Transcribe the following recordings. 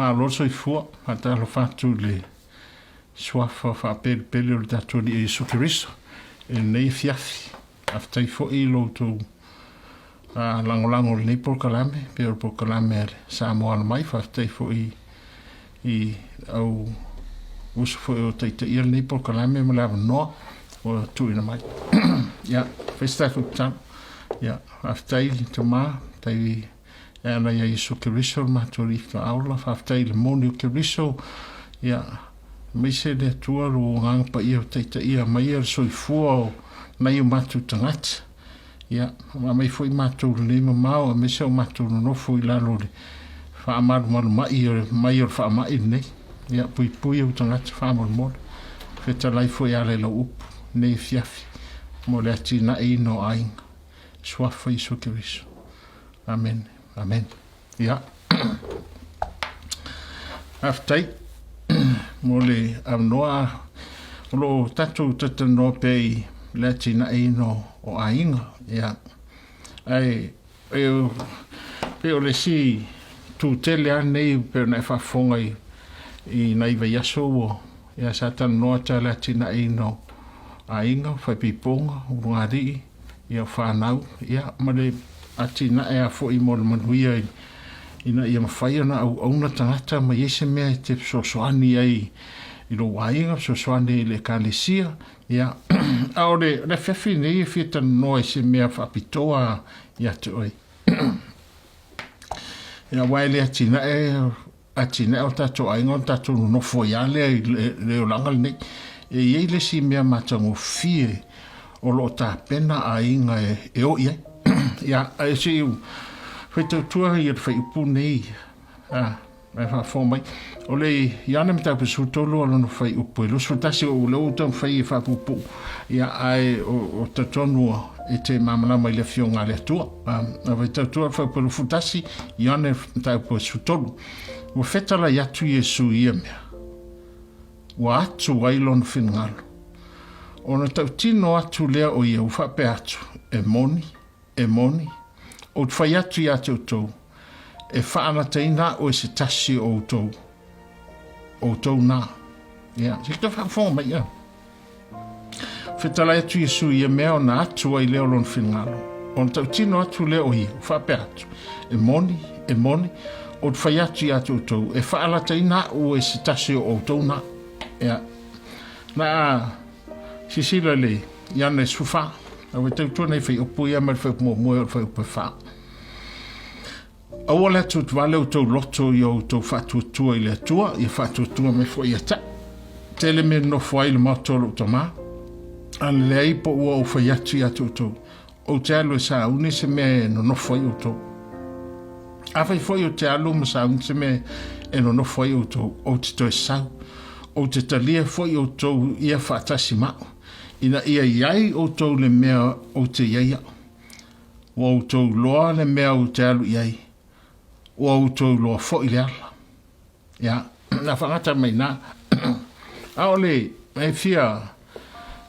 Malo le soifua, faatalofa atu i le suafa faapelupele o le tatou Alii o Iesu Keriso i lenei afiafi. Faafetai foi i lo outou lagolago i lenei polokalame, pei o le polokalame a le Samoa Alo Mai. Faafetai foi i au uso foi o taitaia lenei polokalame ma le avanoa ua tuuina mai. Ia, fai se tatou tatalo. Ia, faafetai i le Tama, faafetai E ala ia Iesu Keriso le matou Alii Faaaola, faafetai i le moni o Keriso, ia, aemaise le Atua lo Agaga Paia o taitaia mai le soifua o nai o matou tagata. Ia, aumai foi matou lenei mamao, aemaise o matou nonofo i lalo o le faamalumalumai mai o le faamai lenei. Ia, puipui ou tagata faamolemole. Fetalai foi e ala i lau upu nei afiafi mo le atinaeina o aiga. Suafa Iesu Keriso. Amen. Amen. Ia. Faafetai mo le avanoa o lo o tatou talanoa pea i le atinaeina o aiga. Ia. Ae e, pei o le isi tu tele lava lenei pei ona e faafofoga i, i nai vaiaso ua ia sa talanoa ta le atinaeina o aiga, faipeipoga, ulugalii, ia fanau, ia ma le atinae a foi mo le manuia ina ia mafai ona auauna tagata ma i ai se mea e te fesoasoani ai i lou aiga, fesoasoani i le ekalesia, ia. A o le afiafi nei e fia talanoa i se mea faapitoa ia te oe. Ia, aua e le atinae atinae o tatou aiga ona tatou nonofo ai lava lea i le olaga lenei. E i ai le isi mea matagofie o lo o tapena aiga e o i ai. Ia, ae se i faitautua ia le fuaiupu nei, a, e faafofoga mai. O le Ioane Mataupu 13 o lona fuaiupu e 21, o lea ua ou taumafai e faapuupuu, ia, ae o talitonu e te malamalama i le Afioga a le Atua. A faitautua le fuaiupu 21, Ioane Mataupu 13. Ua fetalai atu Iesu i ia mea, ua atu ai lona finagalo. Ona tautino atu lea o ia ua faapea atu, e moni, e moni, ou te fai atu iā te outou, e faalataina a'u e se tasi o outou, outou nā. Ia, se i faafofoga mai ia. Fetalai atu Iesu i ia mea ona atu ai lea o lona finagalo. Ona tautino atu lea o ia, ua faapea atu, e moni, e moni, ou te fai atu iā te outou, e faalataina a'u e se tasi o outou nā. Ia, na Sisila i le Ioane 14. A ua tautua nei fuaiupu ia mai le fuaiupu muamua e oo i le fuaiupu e fa. Aua le atuatuvale outou loto i o outou faatuatua i le Atua, ia faatuatua mai foi ia te a'u. Tele mea nofo ai i le maota o lou tama, a le leai po ua ou fai atu ia te outou, ou te alu e sauni se mea e nonofo ai outou. Afai foi ou te alu ma sauni se mea e nonofo ai outou, ou te toe sau, ou te talia foi outou ia faatasi ma a'u, ina ia i ai outou le mea ou te i ai a'u. Ua outou iloa le mea ou te alu i ai, ua outou iloa foi le ala. Ia, na faagata mai nā. A o le e fia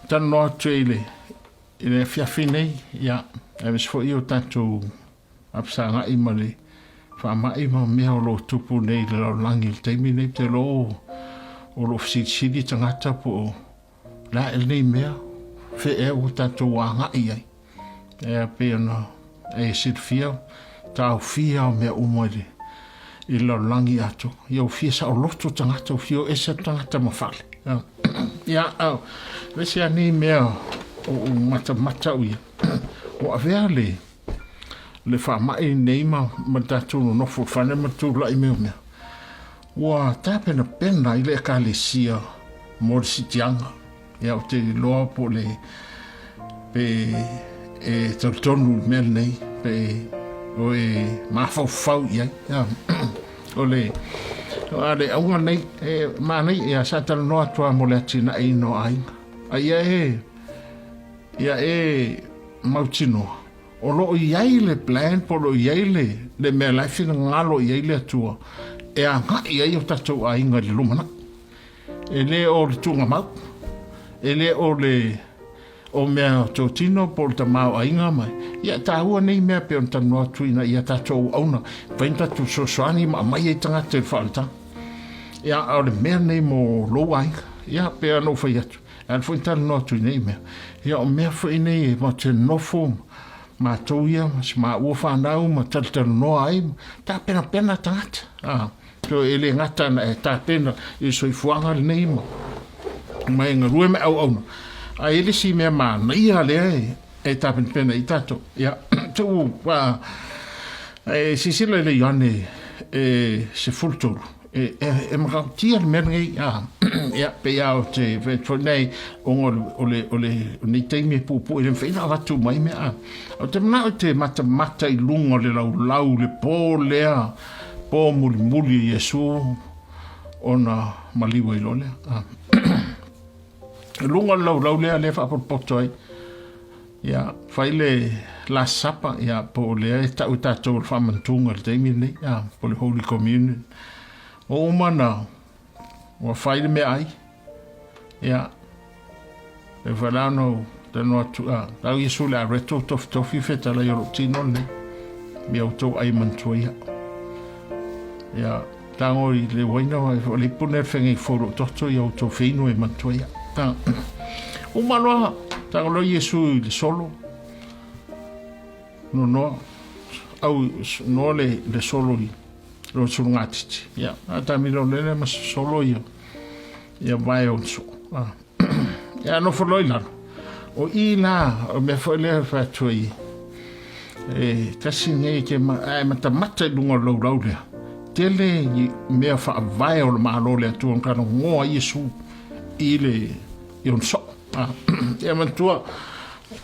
talanoa atu i le i le afiafi nei, ia, aemaise foi o tatou apesaga'i ma le faama'i ma mea o lo o tupu nei i le lalolagi i le taimi nei, ou te iloa o lo o fesilisili tagata po o le a ea lenei mea, fea ea ua tatou agai i ai. E pei ona e silafia, taofia o mea uma i le i le lalolagi atoa. Ia ua fia saoloto tagata, ua fia o ese tagata ma fale. Ia, a, le isi lava nei mea o ou matamata au ia, ua avea le, le faamai nei ma, ma le tatou nonofo i le fale ma le tulai mai o mea. Ua tapenapena ai le Ekalesia mo le sitiaga. Ia, ou te iloa po o le, pe e talitonu i le mea lenei, pe o e mafaufau i ai. Ia, o le, a le auga lenei, e manaia, ia, sa talanoa atu lava mo le atinaeina o aiga. A ia e, ia e mautinoa, o lo o i ai le plan po o lo o i ai le, le mea la e finagalo i ai le Atua e agai ai o tatou aiga i le lumanai. E le o le tuugamau, e le o le o mea totino po o le tamaoaiga mai. Ia, taua nei mea pei ona talanoa atu ina ia tatou auauna, mafai ona tatou fesoasoani ma aumai ai tagata i le faaolataga. Ia, a o le mea lenei mo lou aiga. Ia, pei ona ou fai atu, e ala foi ona talanoa atu i nei mea. Ia, o mea foi nei e matou te nofo matou ia ma si maua fanau ma talatalanoa ai, tapenapena tagata. A, e le gata na e tapena i le soifuaga lenei ma, ma e galue ma e auauna. Ae i ai le isi mea manaia lea e, e tapenapena i tatou. Ia, tuu, a, e silasila i le Ioane e 13, e, e, e matautia le mea lenei, a, ia, pei lava o te foi nei, ona o le, o le, o le, o nei taimi e puupuu, e le mafai ona avatu mai mea, a. Ou te manao i te matamata i luga o le laulau, le pō lea, pō mulimuli e Iesu ona maliu ai loa lea. A. I luga o le laulau lea, lea e faapotopoto ai, ia, fai le Last Supper, ia, po o lea e tau e tatou o le faamantuga i le taimi lenei, ia, po o le Holy Communion. O uma na, ua fai le meaai, ia, e fai la ona ou talanoa atu, a, tau Iesu le areto tofitofi fetalai o lou tino lenei, ia outou ai manatua ia. Ia, Tago i le uaina o le ipu lea fengai fou lou toto ia outou feinu e manatua ia. Ta. Uma loa, tago loa Iesu i le solo. Nonoa, au noa le, le solo i lo sulugatiti. Ia, a tamilo lele ma solo ia. Ia vae o so. Ah. Ia nofo loa i lalo. O i la, o mea foi lea e fai atu ai, e tasi nei ke ma, ae matamata i luga o le laulau lea. Tele i mea faavae o le Malo le Atua na talanoa ai Iesu i le i ona soo. Ah, ia manatua,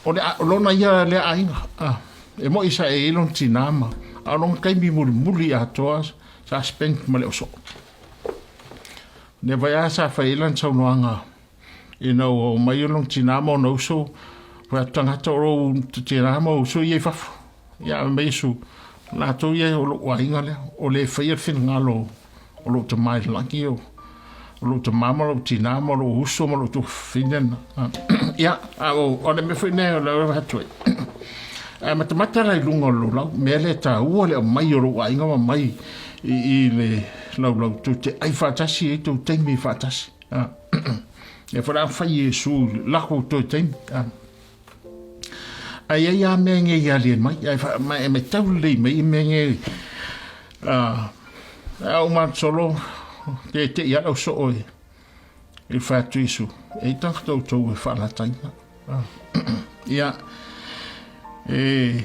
o le o lona ia lea aiga. Ah, e moi sa e i lona tinā ma, a o lona taimi mulimuli atoa sa spend ma le osoo. Lea vai a sa fai ai lana saunoaga ina ua omai o lona tinā ma ona uso, fai atu tagata o lou tinā ma ou uso ia i fafo. Ia fai mai Iesu, o latou ia o lou aiga lea, o le faia le finagalo o lou tama i le lagi, o lou tama ma lou tinā ma lou uso ma lou tuafafine lena. Ia, a o le mea foi lea o le atu ai. Ae matamata la i luga o le laulau, mea lea e taua le aumai o lou aiga ma mai i le laulau, tou te ai faatasi ai tou taimi faatasi. Ia foi la fai Iesu lako toe taimi. Ae i ai lava mea nei i alia mai, ae ma e matau lelei mai i mea nei a ou matasolo te te i ala soo e i fai atu Iesu, e i tagata outou e faalataina. Ia, e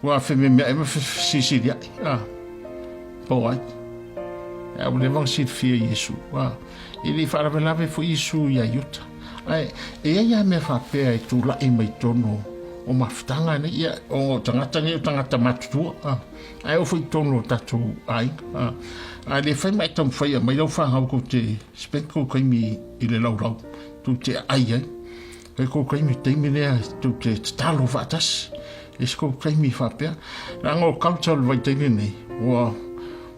Ua fememeai ma fesiliai, a, po ai. Ae ua leva ona silafia e Iesu, a, e le i faalavelave foi Iesu iā Iuta. Ae, e i ai lava mea faapea e tulai mai totonu o mafutaga nei, ia, ona o tagata nei o tagata matutua, a, ae oo foi i totonu o tatou aiga, a, a le fai ma e taumafai e aumai lau fanau tou te spend tou taimi i le laulau, tou te aai ai. Fai kou taimi, taimi lea tou te tatalo faatasi. E se kou taimi faapea. Leaga o culture o le vaitaimi lenei, ua,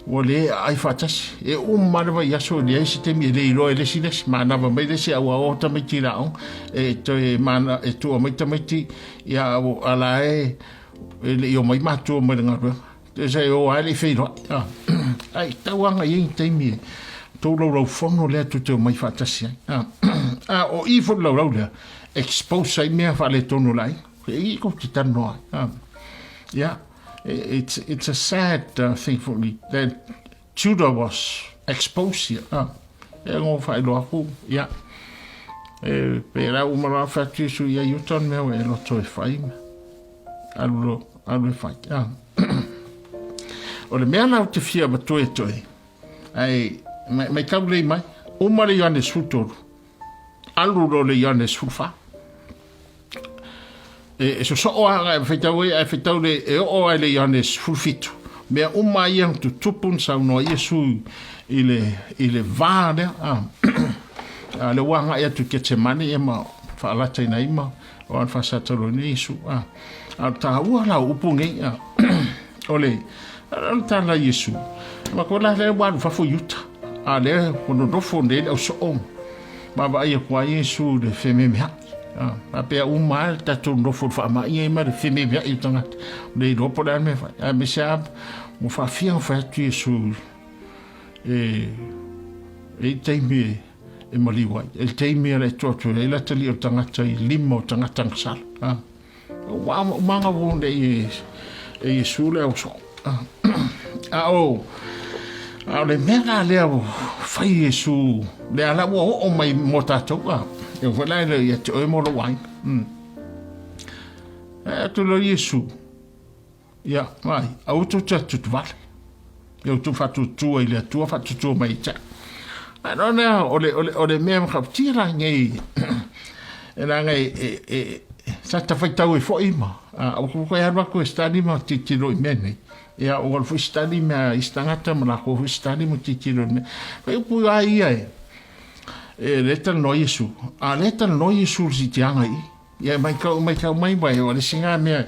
ua le aai faatasi. E uma lava le vaiaso e leai se taimi e le iloa e le isi le isi. Manava mai le isi a ua o tamaiti i le aoga. E toe mana, e tua mai tamaiti, ia a la e, e le i omai matua mai le galuega. Sa e o lava e le i feiloai. Ae tau lava i ai ni taimi e tou laulau fono lea tou te omai faatasi ai. A o i foi le laulau lea, expose ai mea faaletonu o le aiga. E i kou te talanoa ai. Yeah, it's a sad thing for me that Judah was exposed here. E ngo faailoa aku, ia. E pērā uma loa fai atu Iesu ia Iuta o le mea ua e loto e fai. Alu lo, alu e fai. O le mea la ou te fia matua e toe, ai, mai, mai tau lei mai, uma le Ioane 13, alu lo le Ioane 14. E, e sosoo a e faitau ai, ae faitau le, e oo ai le Ioane 17. Mea uma ia na tutupu na saunoa Iesu i le, i le vā lea. A, a le ua agai atu i Ketsemane ia ma faalataina ai ma o ana faasataloina Iesu. A, a o le taua la o upu nei, a, o le, o le tala a Iesu. Ma ko la lea ua alu fafo i uta. A lea ua nonofo nei le au soo. Vaavaai atu ai Iesu i le fememeai. Faapea uma lava le tatou nofo i le faamai ai ma le fememeai o tagata. Le iloa po o le a le mea e fai. Aemaise lava ua faafia ona fai atu Iesu e E i taimi e, e maliu ai. E le taimi e le atu ai la tali o tagata i lima o tagata gasala. Ah. Ua maga ua nei e Iesu le au soo. A o, a o le mea la lea ua fai Iesu, lea la ua oo mai mo tātou, a, e foi la le ia te oe mo lou aiga. E atu loa Iesu, ia, vai, aua tou te atutuvale. Ia outou faatuatua i le Atua, faatuatua mai ia te au. Ae no lea, o le, o le, o le mea matautia la nei, e leaga e, e, e, sa tafaitau ai foi ma, a, ua koe alu atu e study ma tilotilo i mea nei. Ia, ua alu foi study mea isi tagata ma lakou foi study ma tilotilo i mea. Fai upu a ia e, e le talanoa Iesu. A le talanoa Iesu i le sitiaga i i. Ia maitau maitau mai mai o le isi ngā mea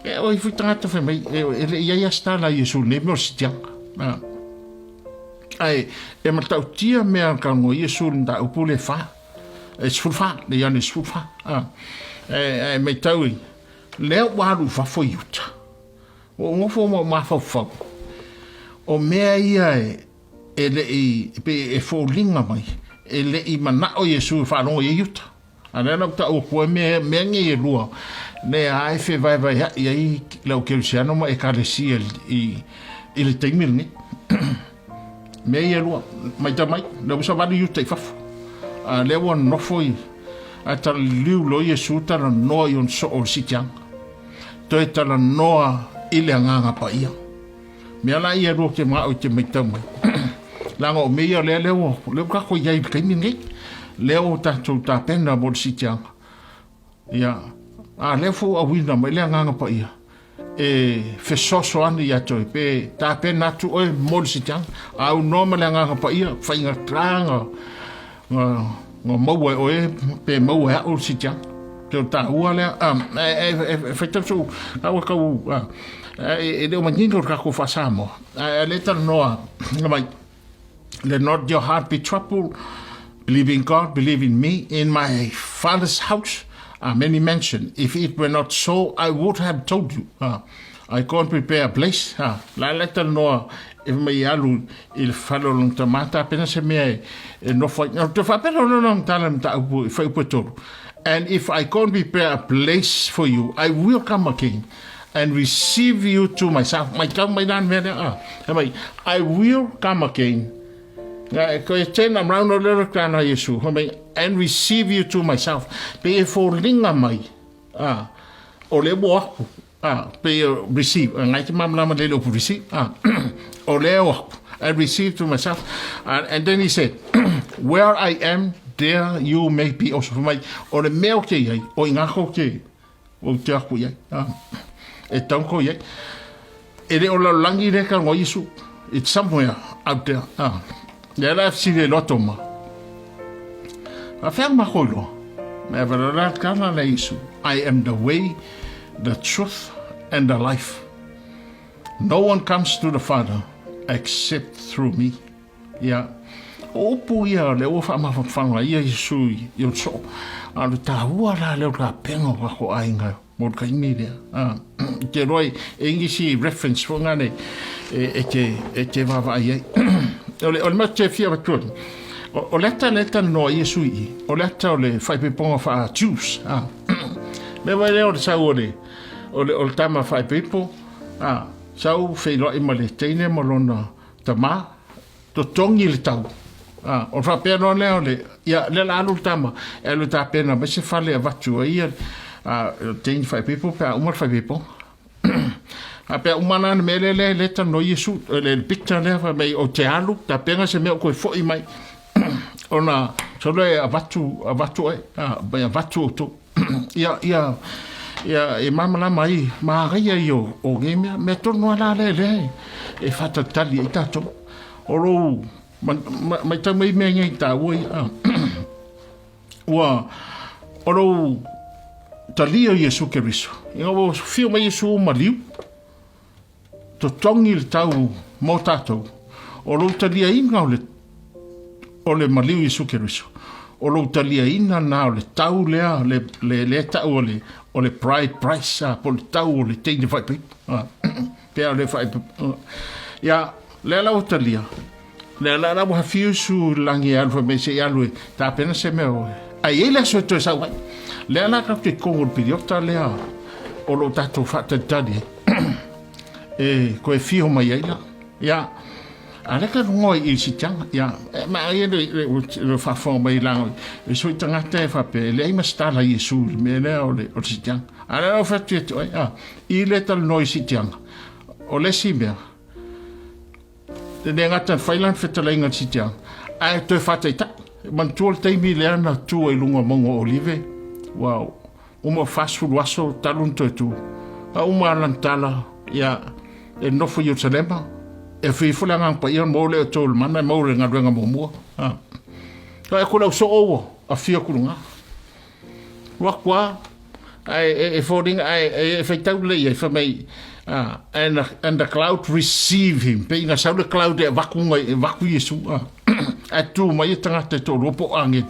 e oi fui tagata fai mai e, e le i ai a stala Iesu nei mea o le sitiaga. A. Ai e matautia mea ka ngo Iesu le mataupu le fa. E 14, le Ioane 14. A. E, e maitau i lea ua alu i fafo i uta. Ua ou nofo ma ou mafaufau. O mea ia e e le i pe e foliga mai e le i manao Iesu e faalogo i ai uta. A lea la ua tau atu ai mea, mea nei e lua, lea a e fevaevaeaʻi ai le au kerisiano ma ekalesia i, i le taimi lenei. Mea ia e lua, maitau mai, lea ua savali i uta i fafo. A lea ua nofo i, ae talaliu loa Iesu talanoa i ona soo o le sitiaga. Toe talanoa i le Agaga Paia. Mea la ia e lua ou te manao i te maitau mai. Leaga o mea ia lea lea ua lea ua tatou i ai i le taimi lenei. Lea ua tatou tapena mo le siitiaga. Ia, a lea foi ua auina mai le Agaga Paia e fesoasoani ia te oe pe tapena atu oe mo le siitiaga. A aunoa ma le Agaga Paia, faigata na na na maua e oe pe maua e au le siitiaga. Te o taua lea, e faitau sou, aua tau, e le o manino le tatou faa-Samoa. Ae lea e talanoa mai, let not your heart be troubled, believe in God, believe in me, in my father's house are many mansions. If it were not so, I would have told you. I go and prepare a place. Ha, la la talanoa e mai alu i le fale o lona tama, tapena se mea e, e nofo ai. No, te faapena o lona tala mataupu i whaiupu e tolu. And if I go and prepare a place for you, I will come again and receive you to myself. Mai tau mai nā mea lea. Ah, he mai, I will come again. Nga, e koe tēnā mrauna lero kāna Yesu. He mai, and receive you to myself. Pe e fōlinga mai. Ah, o le mo aku. Ah, pe receive, ngai te māmalama le upu receive. Ah, o lea o aku. I receive to myself. And then he said, where I am, there you may be also. Mai, o le mea o te iai, o i ngā ko te, o te aku iai. Ah, e tau ko iai. E le o lalolagi le ka ngoi Isu. It's somewhere out there. Ah. Lea la fesili ai loa Toma. A whea ma koe loa? Mea wera kana le Isu. I am the way, the truth and the life. No one comes to the Father except through me. Ia, o upu ia le ua whaamawhawhanga ia Isu i o soo. A le tāua la leo ka penga o kako ainga Mo le taimi lea. A, i te roa e Ingisi reference fo ngā nei e, e te, e te vaavaai ai. O le, o le mea te fia whatua, o, o le ata le ata noa i sui i, o le ata o le whaipeponga wha Jews. A, me wai lea o le sau o le, o le, o le tama whaipepo, a, sau wheiloai ma le teine ma lona tama, Totogi le tau. A, o le faapea loa lea o le, ia, lea la alu le tama, e alu e tapena mai se fale e avatu ai ia, a, teine faaipoipo pe a uma le faaipoipoga. A pe a uma la le mea lea, lea, lea talanoa Iesu, le, le picture lea, fai mai, ou te alu, tapena se mea ou toe foi mai, ona solo e avatu, avatu oe, a, mai avatu outou. Ia, ia, ia, e malamalama ai, manaia ia o, o nei mea. Mea tonu lava la lea, lea e, e faatalitali ai tatou. O lou, ma, ma, maitau mai mea nei taua ia, a, ua, o lou talia o Iesu Keriso. Ina ua fio mai Iesu maliu, Totogi le tau mō tātou. O lou taliaina o le, o le maliu Iesu Keriso. O lou taliaina nā o le tau lea, le, le, lea tau o le, o le bride price, a, po le tau o le teine whaipaipa. A, pea o le whaipaipa. Ia, lea la ua talia. Lea la la ua afio Iesu i le lagi e alu fai mai se i alu e tapena se mea o ae i ai le aso e toe sau ai. Lea la tatou te i totonu o le piliota lea o lo o tatou faatalitali ai e toe afio mai ai la. Ia, a lea ka ngoa i sitiaga. Ia, e ma ia le le le faafofoga mai la e sui tagata e faapea e leai ma se tala i Iesu i le mea lea o le o le sitiaga. A lea la ua fai atu ia te oe, a, i le talanoa i sitiaga, o le isi mea, E le gata na fai lana fetalaiga i le sitiaga, ae toe faataitai. Manatua le taimi lea na tu ai i luga o mauga o Olive, ua uma 40 aso talu ona toe tu. A uma lana tala, ia, e nofo i Ierusalema, e fia ifo le Agaga Paia, ona maua lea o outou le mana e maua le galuega muamua. Vaai atu le au soo ua afio atu i luga. Alu atu lava, ae e foliga, ae e faitau lelei i ai, fai mai, and the cloud receive him. Pei na sau le cloud e avatu, e avatu Iesu. Ae tu mai e tagata e toalua po o agelu.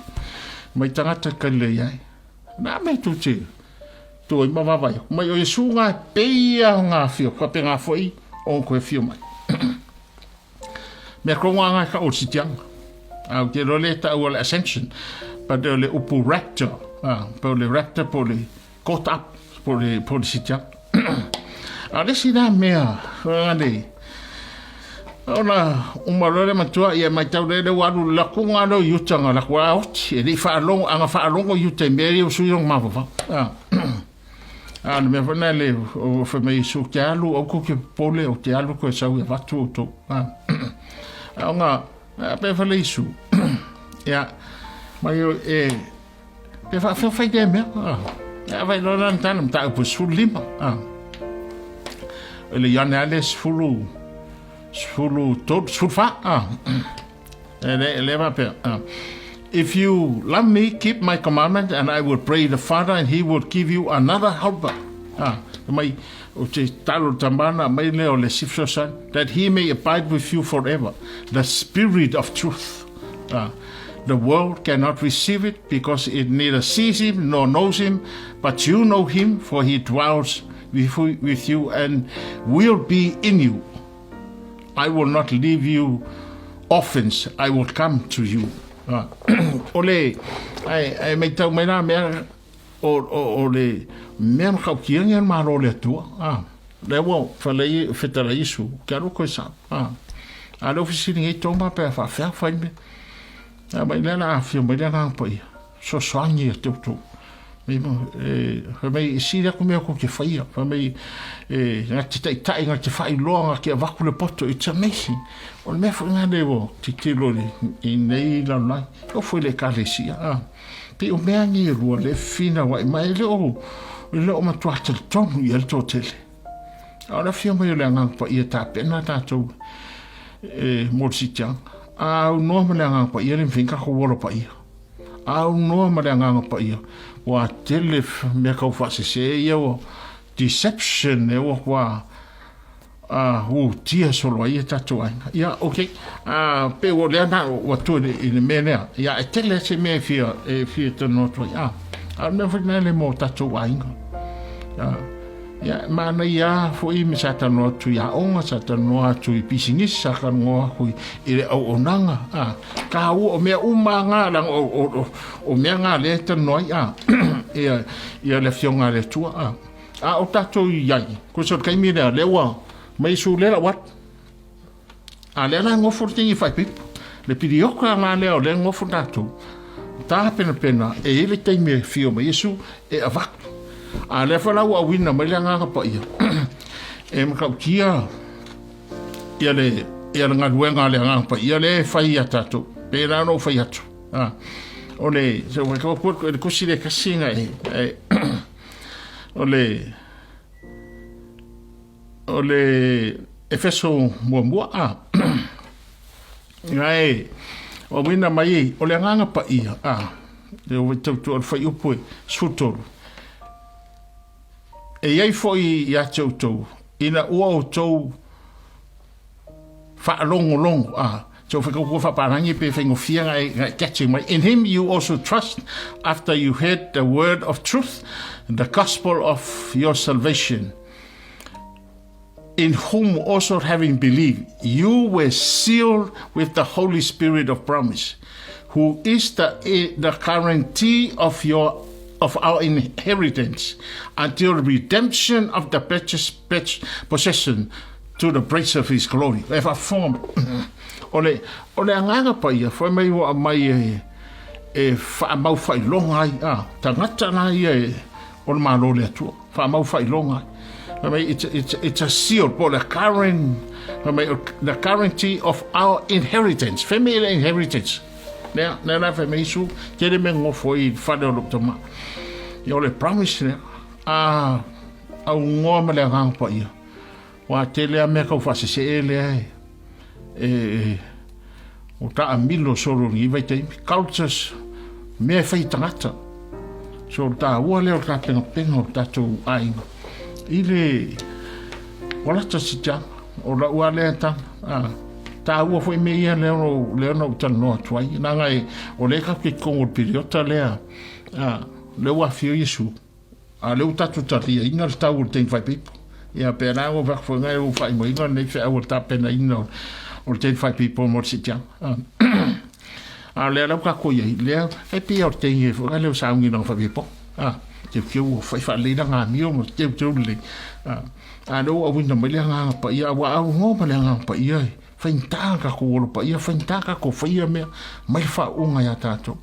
Mai tagata e kalilei ai. Na mea tou te tu ai ma vaavaai atu. Mai o Iesu nga e pei a nga afio, faapena foi ona toe afio mai. Mea tonu a ngai ka o le sitiaga. A ou te iloa lea e taua le ascension, but o le upu rapture, a, po o le rapture po o le caught up, po o le, po o le sitiaga. A o le isi la mea, le, ona uma loa le matua, ia matau lea lea ua alu le lakuga lea o Iuta na laku a oti, e le i faalogo, a na faalogo Iuta i mea ia ua sui lona mafaufau. A. A o le mea foi lena le o fai mai Iesu, ou te alu, aua tou te popole, ou te alu toe sau e avatu outou. A, a ona, a pe fale Iesu, ia, mai o, e, pe faafea fai lea mea. A, a vai loa lana tala, mataupu e 15. A, o le Ioane lava lea 10, 13, 14. A, E le, e le faapea. If you love me, keep my commandment, and I will pray the Father, and he will give you another helper. Ah, mai, o te talo tamana, mai lea o le isi fesoasoani, that he may abide with you forever, the Spirit of truth. Ah, the world cannot receive it because it neither sees him nor knows him, but you know him, for he dwells with, with you and will be in you. I will not leave you orphans, I will come to you. Ah, o le, ai, ai maitau mai la mea, o, o, o le mea matautia ia le Malo o le Atua. Ah, lea ua whalei, whetala Isu, ke alu koe sa. Ah, a le ofisini ngei tōma pea whaawhea whai me. A mai lea la awhio mai lea la paia. Fesoasoani ia te outou. Mai e, fai mai, e sili atu mea kou te whaia. Fai mai, e, nga te taitai, nga te whailoa, nga te avaku le poto. It's amazing. O le mea foi nga le o titilo i, i nei lalolagi. O foi le ekalesia. Ah. Pei o mea nei e lua le whina wai mai, e le o, e le o matua talitonu i ai le toatele. A o le afio mai o le Agaga Paia tapena tatou e mo le sitiaga. A aunoa ma le Agaga Paia le mawhai tatou ola paia. A aunoa ma le Agaga Paia ua tele mea kau faasese ia ua deception e ua kua a utia solo ai e tatou aiga. Ia, ok. A, pe ua lea na ua tua i le mea lea. Ia, e tele se mea e fia, e fia tanoa atu ai. A, a o le mea foi lea le mo tatou aiga. A, ia, manaia lava foi me sa talanoa atu i aoga, sa talanoa atu i pisinisi, sa talanoa atu i, i le auaunaga. A, tāua o mea uma ngā, leaga o, o, o, o mea ngā lea e talanoa ai, a, ia, ia le Afioga a le Atua. A, a o tatou i ai, ko se o le taimi lea, lea ua mai Iesu lea lau atu. A lea la e nofo le tini faepipo. Le pilioka la lea o lea e nofo tatou. Tapenapena e i ai le taimi e fio mai Iesu e avatu. A lea foi la ua auina mai le Agaga Paia e matautia ia le ia le galuega a le Agaga Paia lea e fai ia tatou. Pēlā ona ou fai atu. A, o le, se ua le tusi lea e tasi na e, e o le O le Efeso muamua a. Ae, o auina mai ei, o le Agaga Paia, a, e o tautua o le fuaiupu e 13. E i ai foi ia te outou, ina ua outou faalogologo, a, so whakautua whaparangi pe whaingofie ngai, ngai catching mai. In him you also trust after you heard the word of truth, the gospel of your salvation. In whom also having believed, you were sealed with the Holy Spirit of promise, who is the, the guarantee of your of our inheritance until the redemption of the purchased possession to the praise of his glory. E whaafonga o le, o le agaga paia, whai mai ua mai e, e whaamau whailoga ai, a, tangata la ia e, o le malo le atua, whaamau whailoga ai. Fai mai, it's, it's, it's a seal, po the current, fai mai, the guarantee of our inheritance. Fai mai le inheritance. Lea, lea la fai mai Isu, tele me ngofo i whare o lou tama. Ia o le promise lea, a, au ngoa ma le agaga paia. Ua tele a mea kau faasesee lea e, e, e o taamilo solo i vaitaimi. Cultures, mea e fai tagata. So o tāua lea o le tapenapenaga o tatou aiga. I le, o lata si tianga, o lau a lea tanga. A, tāua foi mea ia lea o, lea na ou talanoa atu ai. Nanga e, o lea ka ke kongo le piriota lea, a, lea ua afio Iesu. A lea ua tatou taliaina le tau o le taimi faipeipo. Ia pe la ua fai ngai ua faaigoaina lenei feau o le tapenaina o le taimi faipeipo mo le siitiaga. A o lea la ua tatou i ai, lea e pei o le taimi foi lea o sauni lana faipeipo. A, teuteu ua fai faalelei lana amio ma teuteu lelei. A, a lea ua auina mai le agaga paia, aua a aunoa ma le agaga paia e Faigata tatou ola paia, faigata tatou faia mea, mai le faauuga ia tatou.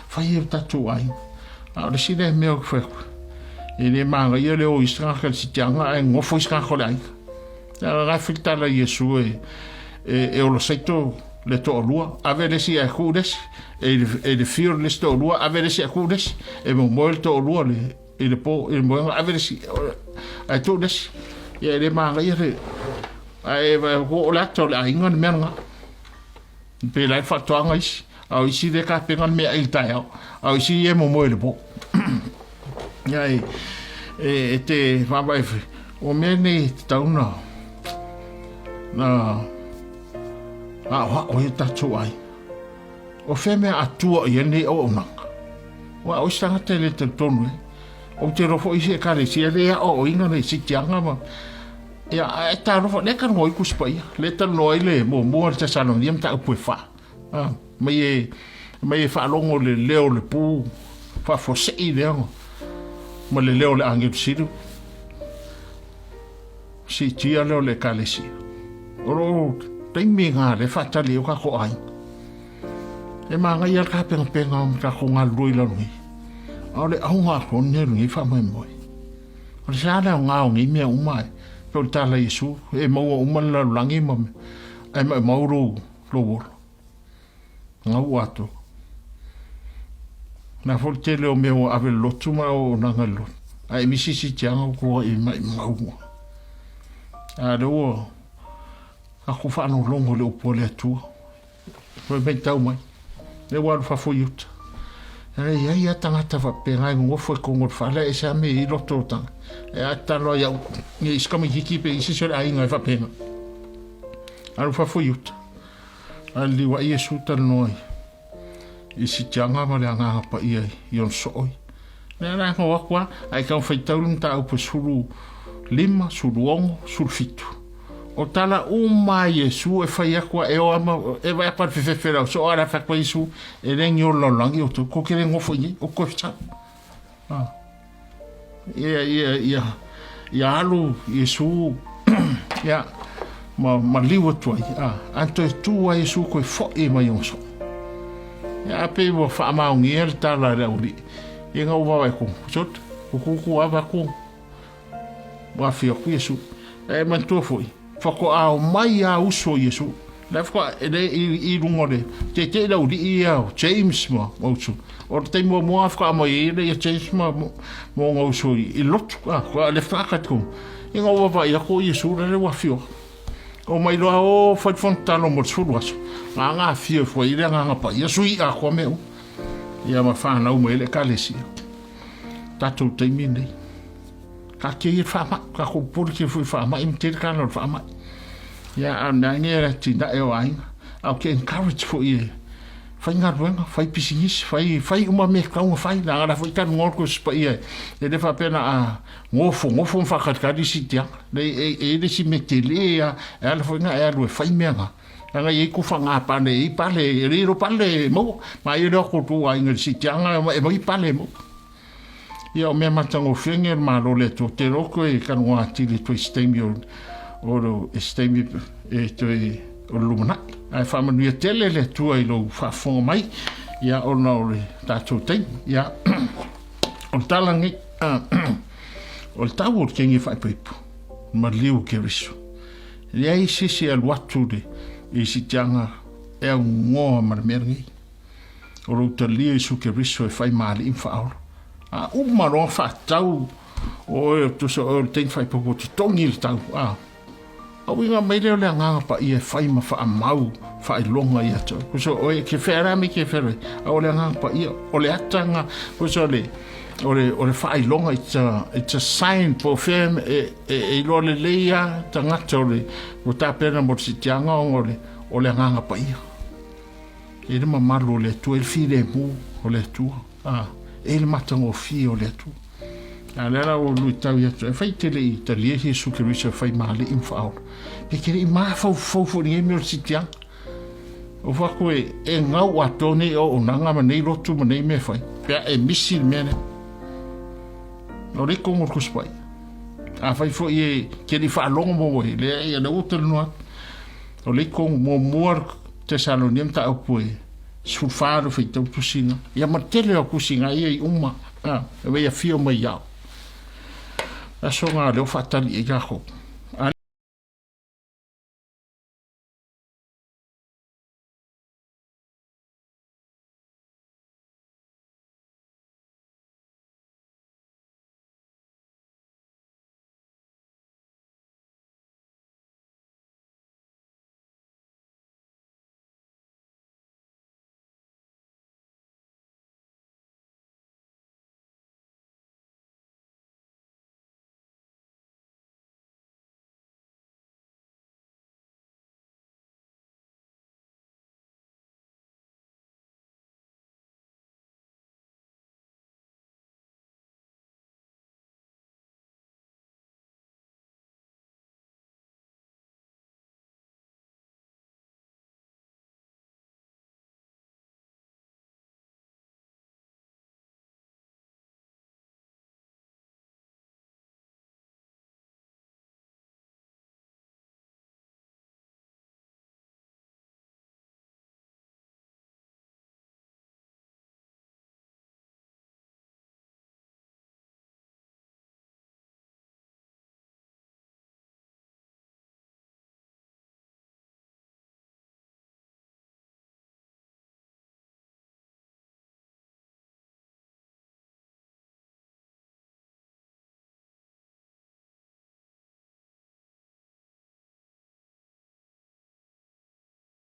Fai e o tatou aiga. A o le isi lea mea ou te fai atu, e le manaia le o isi tagata i le sitiaga ae nofo isi tagata o le aiga. Leaga la e fai le tala i Iesu e, e, e ola saito le toalua, ave le isi ae tuu le isi, e i le, e i le fio le isi toalua, ave le isi ae tuu le isi, e momoe le toalua le, i le po, i le moega, ave le isi, ae tuu le isi. Ia e le manaia le, ae o le ata o le aiga le mea lena. Pe la e faatoaga isi, a o isi le tapena le meaai i le taeao, a o isi e momoe i le po. Ia e, e, e te vaavaai, o mea nei e tatau na, na aoao ai o tatou aiga. O fea mea atua i ai lenei auaunaga? Aua o isi tagata e le talitonu ai. Ou te iloa foi isi ekalesia e le aoaoina le sitiaga ma ia ae talofa lea e talanoa ai Tusi Paia, lea e talanoa ai le muamua le Tesalonia mataupu e fa. Ah, mai e mai e faalogo le leo o le pu faafuasei lea ma le leo o le agelu sili. Siitia lea o le Ekalesia. O loo taimi na lea e faatali ai o tatou aiga. E manaia le tapenapenaga o tatou galulue i lalo nei. A o le auga atoa lenei o lenei faamoemoe. O le sa le aoga o nei mea uma e pei o le tala a Iesu, e maua uma le lalolagi ma mea, ae maumau lou, lou ola. Gau atoa. Na foi le tele o mea ua ave le lotu ma auaunaga i le lotu. Ae misi sitiaga ua tuai maumau. A lea ua tatou faalogologo i le upu a le Atua. Toe matau mai. Lea ua alu fafo i uta. E i ai a tagata faapena e nonofo i totonu o le fale ae ese lava mea e i ai loto o tagata. E a tatalo ai au i isi tamaititi pe isi se o le aiga e faapena. Alu fafo i uta. A liliu ai Iesu talanoa i sitiaga ma le Agaga Paia i ona soo ia. Lea la e atu a, ae tau faitau le mataupu e 15, 16, 17. O tala uma a Iesu e fai atu a e o ama, e vai atu a le fefefe lau soo a le fai atu a Iesu, e le ni o lalolagi o tau, ko ke le ngofo i nei, o koe whatau. Ah. Ia, ia, ia, ia alu Iesu, ia, ma, ma liu atu ai, a, a toe tū a Iesu koe fo'i mai ona soo. Ia, a pei ua whaamaongia le tala le auli, ia ngau wawa e ku, sot, ku kuku awa ku, ua awhia ku Iesu. E manatua foi, whakoa mai a uso Iesu. Le whakoa, e le i, i runga le, te te lau li ia James ma, ma uso. O le taimi muamua a whakaa mai ai le ia James ma, ma ona uso i, i lotu, a, kua le whaaka te kongu. I ngā wawa i ako Iesu le le wawhio. O mai loa o whai whanatalo mo le sulu aso. Ngā ngā whio fua i le ngā pa ia sui a kua mea u. Ia ma whanau mai le ekalesia. Tātou taimi nei. Ka kē ia whaamai, ka kōpori ke fui whaamai, ma tele kāna o le whaamai. Ia, a mea nge ra tina e o ainga. Au ke encourage fo i e. Fai galuega, fai pisinisi, fai, fai uma mea e tatau ona fai, leaga o la foi e talanoa le Tusi Paia, e le faapea na a gofogofoma faatalitali le siitiaga. Leai, e, e i ai le isi mea tele lava e ala foi ona e alu e fai mea na. Leaga e i ai tufaga pale, e i ai pale, e le iloa pale e maua. Ma e le o atu outou aiga i le siitiaga, e aumai pale e maua. Ia o mea matagofie nei o le Malo o le Atua, ou te iloa toe talanoa atili atu ai i se taimi o, o, i se taimi e toe o le lumanai. Ae faamanuia tele le Atua i lou faafofoga mai, ia ona o le tatou taimi. Ia, o le tala nei, o le tau o le kenge faaipoipo, maliu Keriso. E leai se isi e alu atu le, i sitiaga e augoa ma le mea lenei. O lou talia Iesu Keriso e fai ma Alii ma Faaola. A uma loa faatatau o oe o tusa o oe o le teine faaipoipo totogi le tau, a. A uiga mai lea o le Agaga Paia e fai ma faamau faailoga ia te oe. Tusa o oe e te fearai ma e te fearai, a o le Agaga Paia, o le ata na, tusa o le, o le, o le faailoga, it's a, it's a sign, po o fea e, e, e iloa lelei lava tagata o le, ua tapena mo le siitiaga ona o le, o le Agaga Paia. E le mamalu o le Atua, e le filemu o le Atua, a, e le matagofie o le Atua. A lea la ua luitau ia atu, e fai te le i talia Iesu Keriso e fai ma alii ma faaola. Pe te le i mafaufau foi i lenei mea o le sitiaga. O fatu e, e gau atoa nei auaunaga ma nei lotu ma nei mea e fai. Pe a e misi le mea lea. O le ikogo o le Tusi Paia. Afai foi e te le i faalogo mo oe, lea ia lea ua talanoa atu. O le ikogo muamua Tesalonia mataupu e 14 le faitau tusiga. Ia ma le tele o tusiga ia i uma, a, e wei afio mai iau. Aso ngā leo whaatali e tatou.